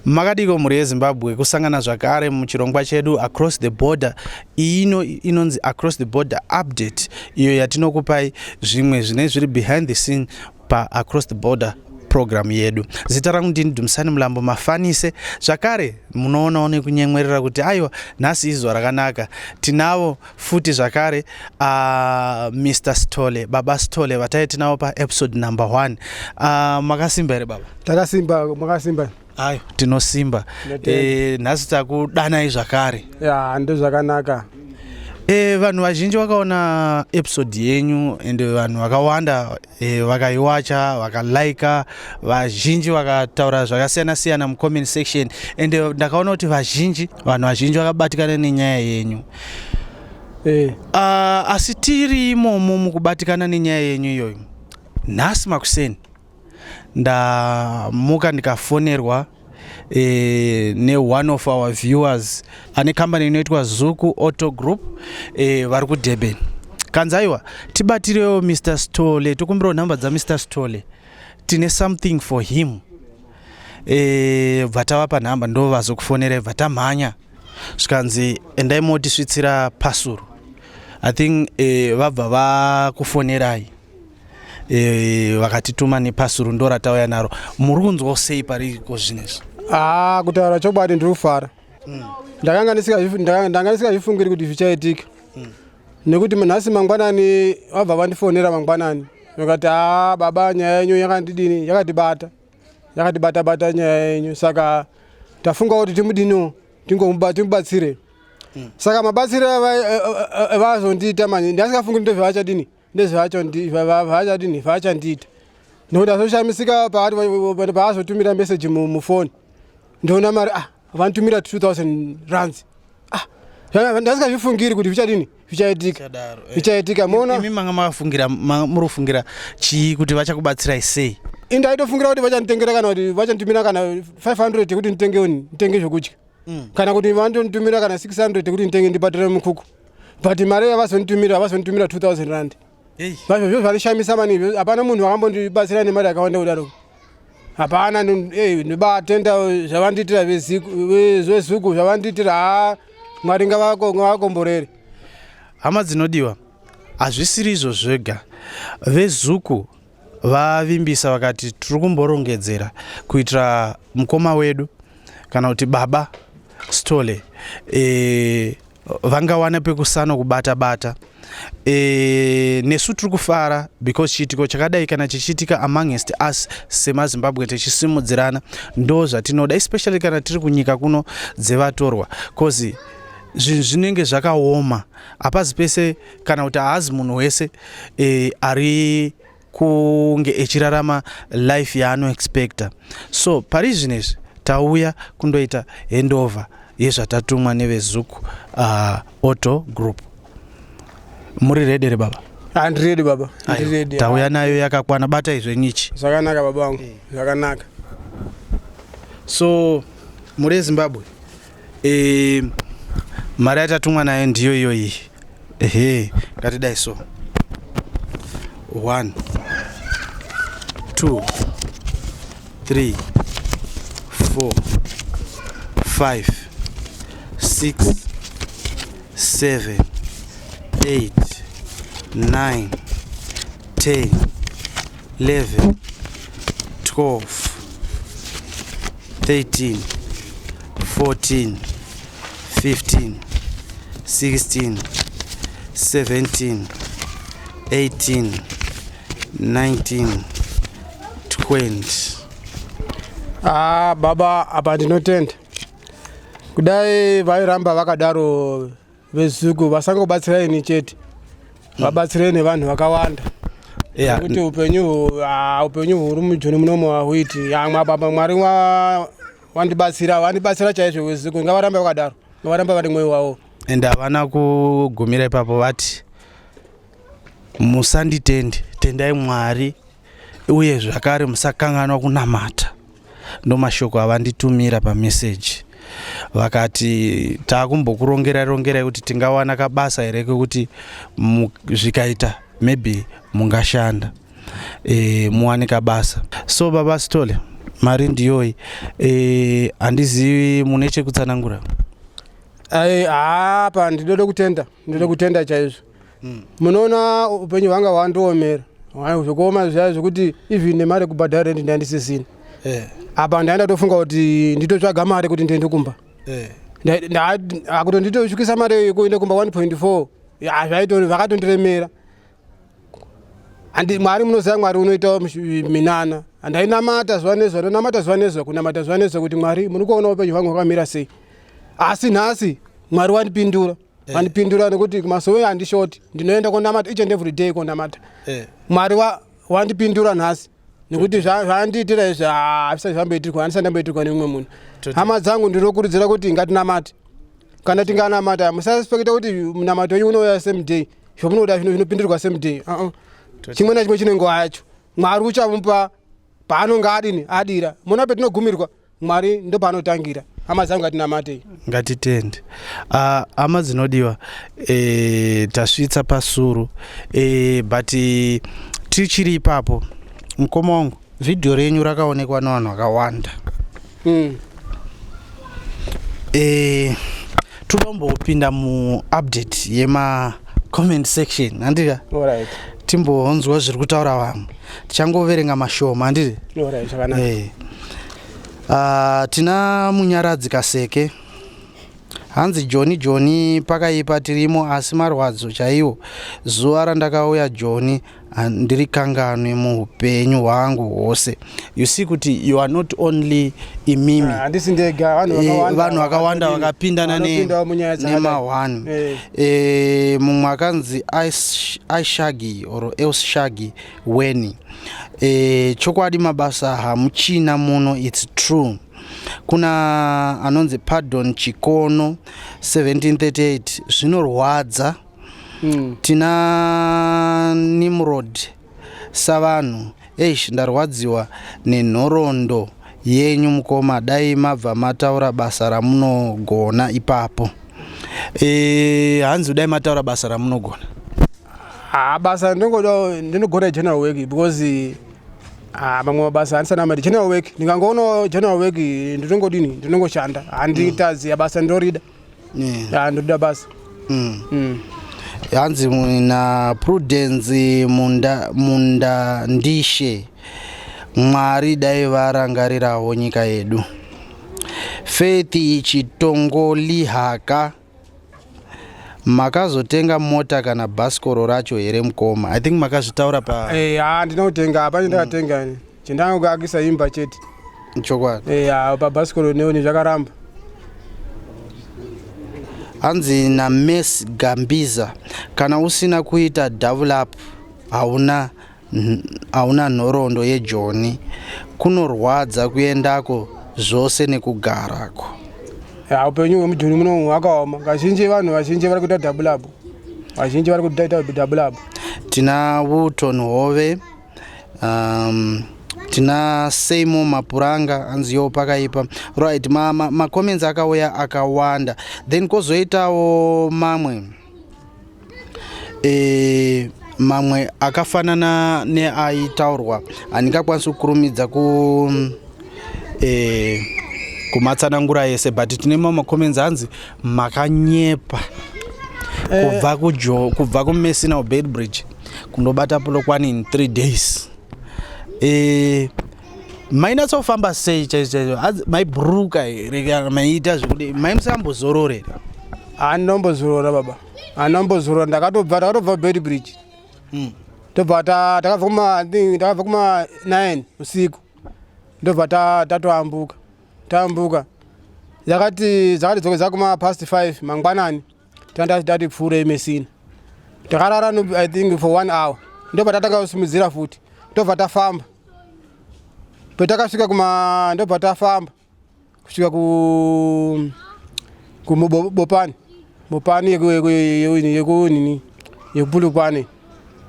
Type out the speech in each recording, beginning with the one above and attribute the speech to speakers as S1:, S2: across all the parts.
S1: Makadiko mhuri yeZimbabwe, kusangana zvakare muchirongwa chedu Across the Border. Ino inonzi Across the Border Update, iyo yatinokupai zvimwe zvinenge zviri behind the scene pa Across the Border program yedu. Zita rangu ndini Dumisani Mulambo Mafanise. Zvakare munoonawo nekunyemwerera kuti aiwa, nhasi izuva rakanaka. Tinavo futi zvakare Mr Stole, Baba Stole vatai tinavo pa episode number 1. Makasimba here baba?
S2: Takasimba, makasimba.
S1: Ayo, tinosimba. Nhasi takudanai zvakare.
S2: Ya, ndozvakanaka.
S1: Vanhu vazhinji vakaona episode yenyu ende vanhu vakawanda vakaiwacha, vakalaika, vazhinji vakataura zvakasiyana siyana mucomment section, ende ndakaona kuti vazhinji, vanhu vazhinji vakabatikana nenyaya yenyu. Asi tiri imomo mukubatikana nenyaya yenyu iyoyo, nhasi makuseni ndamuka ndikafonerwa ne-one of our viewers ane kambani inoitwa Zuku Auto Group, vari kuDurban. Kanzi aiwa, tibatirewo Mr Stole, tokumbirawo nhamba dzaMr Stole, tine something for him. Bva tavapa nhamba, ndo vazokufonerai. Bva tamhanya, zvikanzi endai motisvitsira pasuru. I think vabva vakufonerai, vakatituma nepasuru, ndo ratauya naro. Muri kunzwawo sei pariko zvinezvi?
S2: Ah, kutaura chokwadi ndiri kufara. Ndakanga ndisingazvifungiri kuti zvichaitika, nekuti nhasi mangwanani vabva vandifonera mangwanani, vakati, "Haa baba, nyaya yenyu yakandidini, yakatibata, yakatibata bata nyaya yenyu, saka tafunga kuti timudiniwo, timubatsire." Saka mabatsiro avazondiita manje, ndasikafungi ndezvavachadini, ndezvavachadini, vachandiita, nekuti azoshamisika paati paazotumira meseji mufoni, ndoona mari, ah, vanditumira 2000 rands. Ah, ndasingazvifungiri kuti zvichadini, zvichaitika, zvichaitika mona.
S1: Imi manga makafungira, muri kufungira chii, kuti vachakubatsirai sei?
S2: Indaitofungira kuti vachanditengera kana kuti vachanditumira kana 500 yekuti nditenge zvokudya, kana kuti vandonitumira kana 600 yekuti nditenge, ndibhadhare mukuku, but mari yavazonditumira, vazonditumira 2000 rand. Vazvo zviro zvandishamisa maningi. Hapana munhu wakambondibatsira nemari yakawanda kudaro, hapana. Ndibatenda zvavandiitira veZuku, zvavandiitira. Haa, Mwari ngavakomborere.
S1: Hama dzinodiwa, hazvisiri izvo zvega. VeZuku vavimbisa, vakati tiri kumborongedzera kuitira mukoma wedu, kana kuti Baba Stole, vangawana pekusano kubata bata. Nesu tiri kufara because chiitiko chakadai kana chichiitika amongst us semaZimbabwe, tichisimudzirana, ndo zvatinoda, especially kana tiri kunyika kuno dzevatorwa, cause zvinhu zvinenge zvakaoma. Hapazi pese, kana kuti haazi munhu wese ari kunge echirarama life yaanoexpecta. So pari zvinezvi tauya kundoita handover yezvatatumwa neveZuku Auto Group. Muri ready here baba?
S2: Handiri ready baba, ndiri ready.
S1: Tauya nayo yakakwana. Batai zvenyu ichi.
S2: Zvakanaka baba vangu, zvakanaka.
S1: So muri yeZimbabwe, mari yatatumwa nayo ndiyo iyoyi. Ehe, ngatidai so, 1 2 3 4 5 6 7 8 9 10 11 12 13 14 15 16 17 18 19 20.
S2: Ah baba, apa ndinotenda. Kudai vairamba vakadaro veZuku, vasangobatsira ini chete, vabatsire nevanhu vakawanda, nekuti upenyu upenyu huri muJoni munomu hahuiti. Amwe baba, Mwari wandibatsira, wandibatsira chaizvo. VeZuku ngavarambe vakadaro, ngavarambe vari mwoyo wavo.
S1: And havana kugumira ipapo, vati musanditendi, tendai Mwari, uye zvakare musakanganwa kunamata. Ndo mashoko avanditumira pameseji. Vakati taakumbokurongerai rongerai kuti tingawana kabasa here kekuti zvikaita maybe mungashanda, muwane kabasa. So Baba Stole. Mari ndiyoyi. Handizivi mune chekutsanangura.
S2: Apa ndinoda kutenda, ndinoda kutenda chaizvo. Munoona, upenyu hwanga hwandiomera zvekuoma zviya, zvekuti even nemari yekubhadhara rendi ndandisisina. Apa ndaenda tofunga kuti nditotsvaga mari kuti ndiende kumba. Akuti nditosvikisa mari yekuenda kumba 1.4, ya, zvaito zvakatondiremera. Handi Mwari, munoziva Mwari unoita minana. Handainamata zuva nezuva, ndonamata zuva nezuva, kunamata zuva nezuva kuti Mwari, muri kuona upenyu hwangu hwakamira sei. Asi nhasi Mwari wandipindura, wandipindura, nekuti kumasowe handishoti, ndinoenda konamata each and every day, konamata. Mwari wandipindura nhasi, nekuti zvaandiitira izvi hazvisati zvamboitirwa, handisati ndamboitirwa nemumwe munhu. Hama dzangu, ndinokurudzira kuti ngatinamate. Kana tinganamata, musaexpecta kuti munamato wenyu unouya same day, zvamunoda zvinopindirwa same day. Uh-uh. Chimwe nachimwe chine nguva yacho. Mwari uchamupa paanonge adini adira. Muna petinogumirwa, Mwari ndo paanotangira. Hama dzangu, ngatinamatei.
S1: Ngatitende. Hama dzinodiwa, tasvitsa pasuru, but tichiri ipapo, mukoma wangu, vhidhiyo renyu rakaonekwa nevanhu vakawanda. Toda kumbopinda muupdate yemacomment section, handika?
S2: Alright.
S1: Timbonzwa zviri kutaura vamwe. Tichangoverenga mashoma, handiti?
S2: Alright, zvakanaka.
S1: Tina Munyaradzi Kaseke, hanzi, "Joni Joni pakaipa, tirimo, asi marwadzo chaiwo. Zuva randakauya Joni handirikanganwi muupenyu hwangu hwose." You see kuti you are not only imimi.
S2: Ah, handisi ndega, vanhu vakawanda.
S1: Vanhu vakawanda vakapindana
S2: vanopindawo munyaya dzakadai.
S1: nema1. Mumwe akanzi Aishagi or Elshagi Weni, "Chokwadi mabasa hamuchina muno, it's true." Kuna anonzi Pardon Chikono 1738, "Zvinorwadza." Tina Nimrod Savanhu, "Eish, ndarwadziwa nenhorondo yenyu mukoma. Dai mabva mataura basa ramunogona ipapo." Hanzi dai mataura basa ramunogona.
S2: Ah, basa ndingoda, ndinogona general work, because ah, mamwe mabasa handisana mari. General work, ndingangoona general work, ndinongodini, ndinongoshanda, handitazi basa, ndorida. Ah, ndorida basa.
S1: Hanzi na Prudence Munda, Munda Ndishe, "Mwari dai varangarirawo nyika yedu." Faith Chitongolihaka, "Makazotenga mota kana bhasikoro racho here mukoma?" I think makazvitaura pa
S2: Eh, ah, ndinotenga, hapana ndakatenga ini. Chindangoakisa imba chete.
S1: Chokwadi.
S2: Eh, ah, pabhasikoro neoni zvakaramba.
S1: Hanzi naMes Gambiza, "Kana usina kuita double up, hauna nhoroondo yejoni. Kunorwadza kuendako zvose nekugarako."
S2: Ya, upenyu hwemujoni muno hwakaoma. Kazhinji vanhu vazhinji vari kuita double up, vazhinji vari kuita double up.
S1: Tina Wilton Hove, tina Seimo Mapuranga, hanzi, "Yo, pakaipa." Right, macomments ma akauya akawanda. Then kwozoitawo mamwe, mamwe akafanana neaitaurwa, handingakwanisi kukurumidza kumatsanangura ese, but tine mamwe macomments, hanzi makanyepa kubva kuMessina Beitbridge kundobata Polokwane in 3 days. Mainyatsofamba sei chaizvo chaizvo? Maibhuruka here kana maiita zvekuti maimusambozororera?
S2: Handinombozorora baba, handinombozorora. Ndakatobva Beitbridge, tobva takabva kuma, I think takabva kuma 9 usiku, ndobva tatoambuka. Taambuka, yakati dzakati dzokeza kuma past 5 mangwanani, tanda tati pfuurei Messina. Takarara I think for one hour, ndobva tatanga kusimudzira futi, ndobva tafamba. Petakasvika kuma, ndobva tafamba kusvika ku kumubopani Bopani yekunini, yekuPolokwane.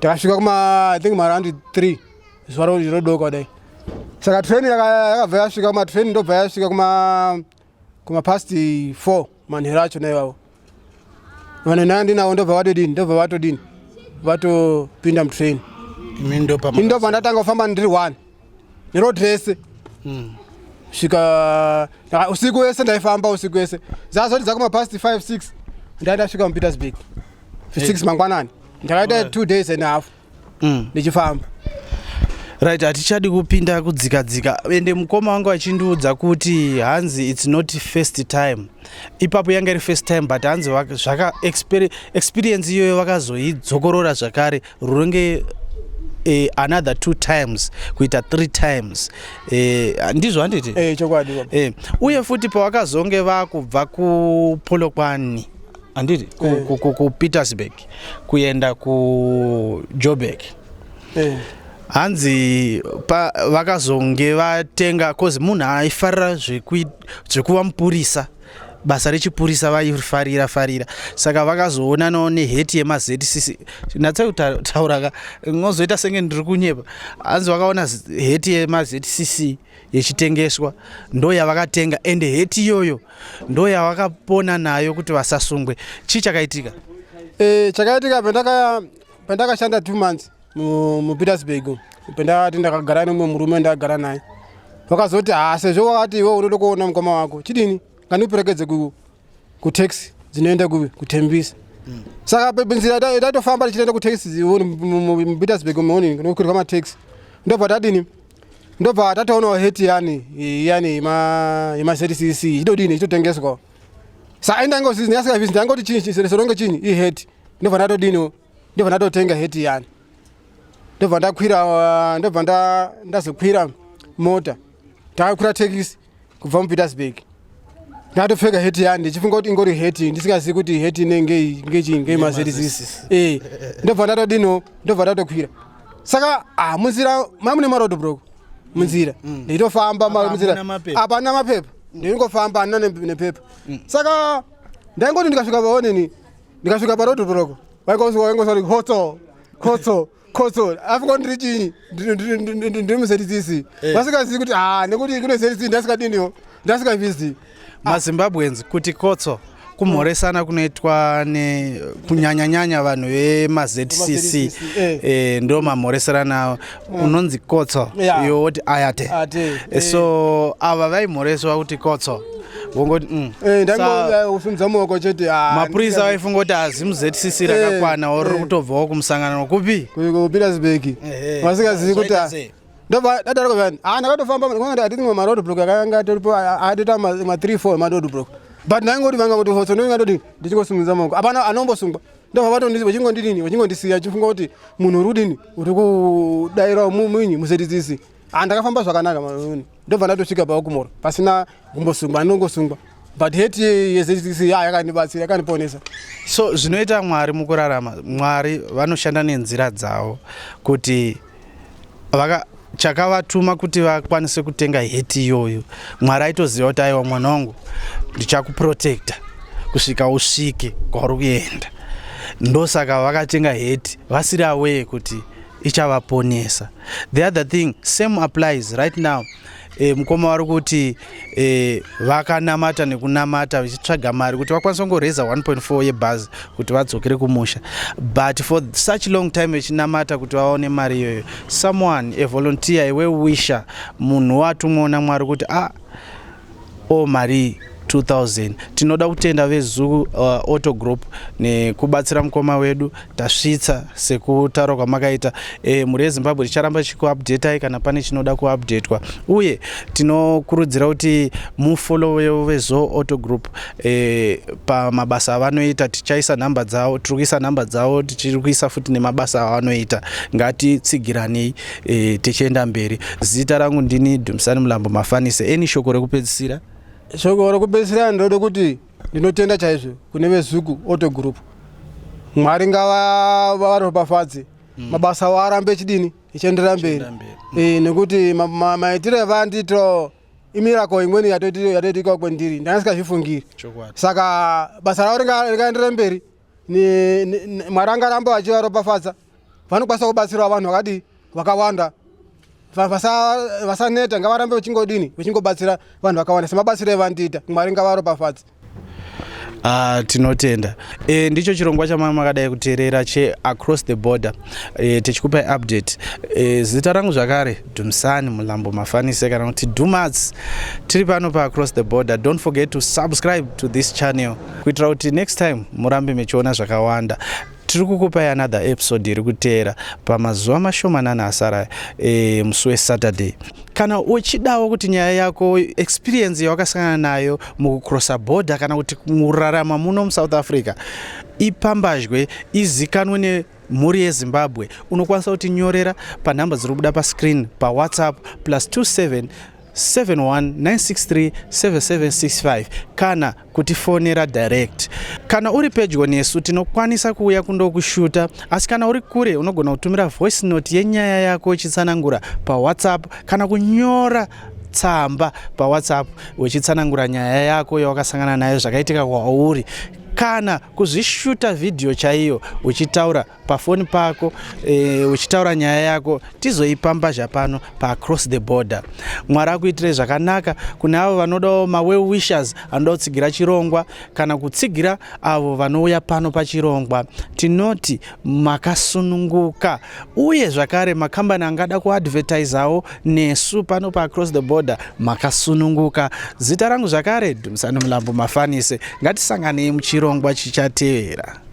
S2: Takasvika kuma, I think maround 3 zuva rodoka kudai. Saka train yakabva yasvika kuma, train ndobva yasvika kuma past 4 manheru acho. Naivavo vanhu ndinavo, ndobva vatodini, ndobva vatodini, vatopinda mutrain.
S1: Imi ndopa
S2: Ini ndobva ndatanga kufamba ndiri one neroad rese. Svika usiku wese ndaifamba, usiku wese. Zazoti dzakuma past 5 6 ndai ndasvika muPetersburg, 6 mangwanani. Ndakaita 2 days and a half ndichifamba.
S1: Right, hatichadi kupinda kudzika-dzika. Ende mukoma wangu achindiudza kuti hanzi it's not first time. Ipapo yanga iri first time, but hanzi zvaka experience iyoyo vakazoidzokorora zvakare rurenge another two times, kuita three times. Ndizvo handiti?
S2: Eh, chokwadi, baba.
S1: Uye futi pavakazonge vakubva kuPolokwane, handiti, kuPetersburg kuenda kuJoburg, hanzi vakazonge vatenga, cause munhu aifarira zvekuva mupurisa, basa rechipurisa vaifarira farira, saka vakazoonanawo neheti yemaZCC. Natsai kutaura ka, ngozoita senge ndiri kunyepa. Hanzi vakaona heti yemaZCC yechitengeswa, ndo yavakatenga, ende heti iyoyo ndo yavakapona nayo kuti vasasungwe. Chii chakaitika?
S2: Chakaitika, pandakashanda 2 months muPetersburg, pandakati ndakagara nemumwe murume, ndakagara naye, vakazoti, "Ha, sezvo wakati iwe unoda kuona mukoma wako, chidini, ngandikuperekedze kutaxi dzinoenda kuTembisa." Saka nzira tatofamba tichienda kutaxi muPetersburg muoni kunokwirwa mataxi, ndobva tadini, ndobva tatoonawo heti yani yemaZCC ichitodini, ichitotengeswa. Saka indangosikavizi, ndangoti chinyi seronge chinyi iheti, ndobva ndatodiniwo, ndobva ndatotenga heti yani, ndobva ndakwira, ndobva ndazokwira mota. Takakwira tekisi kubva muPetersburg, ndatopfeka heti yani, ndichifunga kuti ingori heti, ndisingazivi kuti heti inenge ngechii, ngemaZCC. Ndobva ndatodino, ndobva ndatokwira. Saka munzira mamune maroad block munzira, ndichitofamba
S1: Apa
S2: munzira.
S1: hamuna mapepa.
S2: Hapana mapepa, ndingofamba, handina nepepa. Saka ndaingoti ndikasvika paonini, ndikasvika paroad block, vaingosati, "Khotso, khotso, khotso." Afunga kuti ndiri chinyi, ndiri muZCC, vasingazivi kuti ha, nekuti kune ZCC ndasikadiniwo, ndasikavhizi.
S1: MaZimbabweans, kuti khotso kumhoresana kunoitwa ne kunyanyanyanya vanhu vemaZCC.
S2: VemaZCC.
S1: Ndo mamhoreserana unonzi khotso, iwe woti ayate.
S2: Ate.
S1: So ava vaimhoreswa kuti khotso, vongoti.
S2: Ndangousumudza muoko chete.
S1: Mapurisa vaifunga kuti hazi muZCC rakakwana, ori kutobvawo kumusangano kupi?
S2: KuPetersburg. Vasingazivi kuti
S1: Zvaita sei?
S2: Ndobva ndadaroko vyani, ndakatofamba atiti maroad block akanga atoripo, atoita ma 3 4 maroad block, but ndaingoti vanga kuti khotso, ndingatoti ndichingosumudza maoko, hapana anombosungwa. Ndobva vatondisi vachingondidini, vachingondisiya, chifunga kuti munhu uri kudini, uri kudairawo munyi muZCC. Ndakafamba zvakanaka manoni, ndobva ndatosvika paOkmore pasina kumbosungwa, andongosungwa, but heti yeZCC ya yakandibatsira, yakandiponesa.
S1: So zvinoita Mwari mukurarama, Mwari vanoshanda nenzira dzavo, kuti chakavatuma kuti vakwanise kutenga heti iyoyo, Mwari aitoziva kuti aiwa, mwana wangu, ndichakuprotecta kusvika usvike kwauri kuenda. Ndosaka vakatenga heti vasiri aware kuti ichavaponesa. The other thing, same applies right now. Mukoma vari kuti vakanamata nekunamata vachitsvaga mari kuti vakwanise kungoreza 1.4 yebhazi kuti vadzokere kumusha, but for such long time vechinamata kuti vaone mari iyoyo, someone, a volunteer, a well wisher, munhu watumwawo naMwari kuti o mari 2000. Tinoda kutenda veZuku Auto Group nekubatsira mukoma wedu. Tasvitsa sekutaura kwamakaita. Mhuri yeZimbabwe, ticharamba tichikuupdatai kana pane chinoda kuupdatwa, uye tinokurudzira kuti mufollowe veZo Auto Group pamabasa avanoita. Tichaisa nhamba dzavo, tiri kuisa nhamba dzavo, tichiri kuisa futi nemabasa avanoita. Ngatitsigiranei tichienda mberi. Zita rangu ndini Dumisani Mulambo Mafanise. Eni shoko rekupedzisira?
S2: Shoko rekupedzisira ndinoda kuti ndinotenda chaizvo kune veZuku Auto Group. Mwari ngavaropafadze mabasa avo, arambe echidini, ichienderera mberi. Nekuti maitiro avandiitirawo imiracle imweni yatoitika kwendiri, ndanga
S1: Chokwadi.
S2: Saka basa ravo ringaenderere mberi. Mwari angaramba achivaropafadza, vanokwanisa kubatsirawo vanhu vakadii, vakawanda. Vasaneta, ngavarambe vachingodini, vachingobatsira vanhu vakawanda semabatsiro evandiita. Mwari ngavaropafadze.
S1: Ah, tinotenda. Ndicho chirongwa chamanga makadai kuteerera cheAcross the Border, tichikupai update. Zita rangu zvakare Dumisani Mulambo Mafanise, kana kuti Dumats. Tiri pano paAcross the Border. Don't forget to subscribe to this channel kuitira kuti next time murambe mechiona zvakawanda. Tiri kukupai another episode iri kuteera pamazuva mashomanana asara, musi weSaturday. Kana uchidawo kuti nyaya yako, experience yawakasangana nayo mukucrossa border kana kuti murarama muno muSouth Africa, ipambazhwe, izikanwe nemhuri yeZimbabwe, unokwanisa kutinyorera panhamba dziri kubuda pascreen paWhatsApp, +27 71963 7765, kana kutifonera direct. Kana uri pedyo nesu, tinokwanisa kuuya kundokushuta, asi kana uri kure, unogona kutumira voice note yenyaya yako uchitsanangura paWhatsApp, kana kunyora tsamba paWhatsApp uchitsanangura nyaya yako yawakasangana nayo, zvakaitika kwauri, kana kuzvishuta vhidhiyo chaiyo uchitaura pafoni pako, uchitaura nyaya yako, tizoipambazha pano paAcross the Border. Mwari akuitirei zvakanaka. Kune avo vanodawo, mawell wishers anoda kutsigira chirongwa kana kutsigira avo vanouya pano pachirongwa, tinoti makasununguka. Uye zvakare makambani angada kuadvertisawo nesu pano paAcross the Border, makasununguka. Zita rangu zvakare Dumisani Mulambo Mafanise. Ngatisanganei muchirongwa chichatevera.